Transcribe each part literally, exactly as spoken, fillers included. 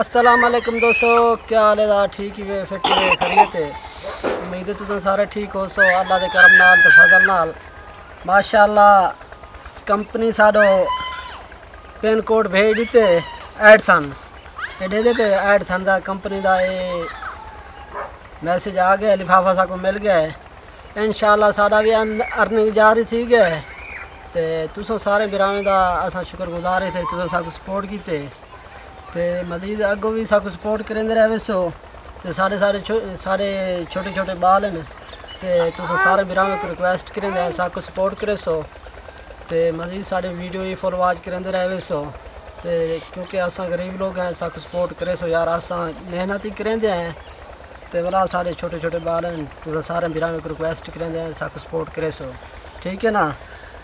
السلام علیکم دوستو، کیا حال ہے؟ ٹھیک ہی وے، فٹ ہی وے، خیریت ہے؟ امید ہے تساں سارے ٹھیک ہو سو اللہ دے کرم نال تے فضل نال۔ ماشاءاللہ، کمپنی ساڈو پن کوڈ بھیج ڈتے، ایڈسن۔ اے ڈے دے پے ایڈسن دا، کمپنی دا اے میسج آ گیا، لفافہ ساکو مل گیا ہے۔ انشاءاللہ ساڈا بھی ان-، ارننگ جاری تھی گیا ہے۔ تے تساں سارے بھراویں دا اساں شکر گزار ہے، تساں ساکو سپورٹ کیتے۔ تے مزید اگوں بھی ساکو سپورٹ کریندے رہے سو۔ تے ساڈے، ساڈے چھو-، ساڈے چھوٹے چھوٹے بال ہیں۔ تے تساں سارے بھراویں کو ریکویسٹ کریندے ہیں، ساکو سپورٹ کرے سو۔ تے مزید ساڈے ویڈیو ہی فل واچ کریندے رہے سو۔ تے کیونکہ اساں غریب لوگ ہیں، ساکو سپورٹ کرے سو یار، اساں محنت ہی کریندے ہیں۔ تے ولا ساڈے چھوٹے چھوٹے بال ہیں، تساں سارے بھراویں کو ریکویسٹ کریندے ہیں، ساکو سپورٹ کرے سو، ٹھیک ہے نا؟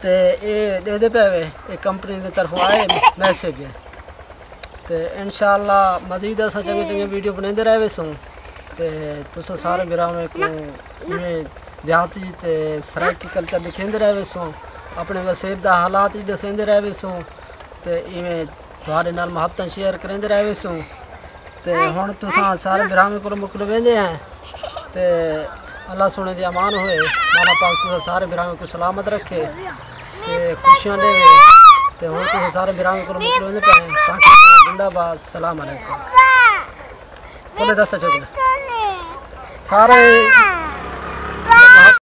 تے اے ڈے دے پے وے، اے کمپنی دی طرفوں آئے میسج ہے۔ تے انشاءاللہ مزید اساں چنگے چنگے ویڈیو بنیندے رہے ویسوں۔ تے تساں سارے بھراویں کو ایویں دیہاتی تے سرائیکی کلچر دکھیندے رہے ویسوں، اپنے وسیب دا حالات وی ڈسیندے رہے ویسوں۔ تے ایویں تہاڈے نال محبتاں شیئر کریندے رہے ویسوں۔ تے ہن تساں سارے بھراویں کولوں مکلو ویندے ہیں۔ تے اللہ سونے دی امان ہوئے، مولا پاک تساں سارے بھراویں کو سلامت رکھے تے خوشیاں ڈیوے۔ تے ہن تساں سارے بھراویں کولوں مکلو ویندے پے ہیں۔ پاکستان زندہ باد، السلام علیکم۔ بولے دستا چوکلے سارے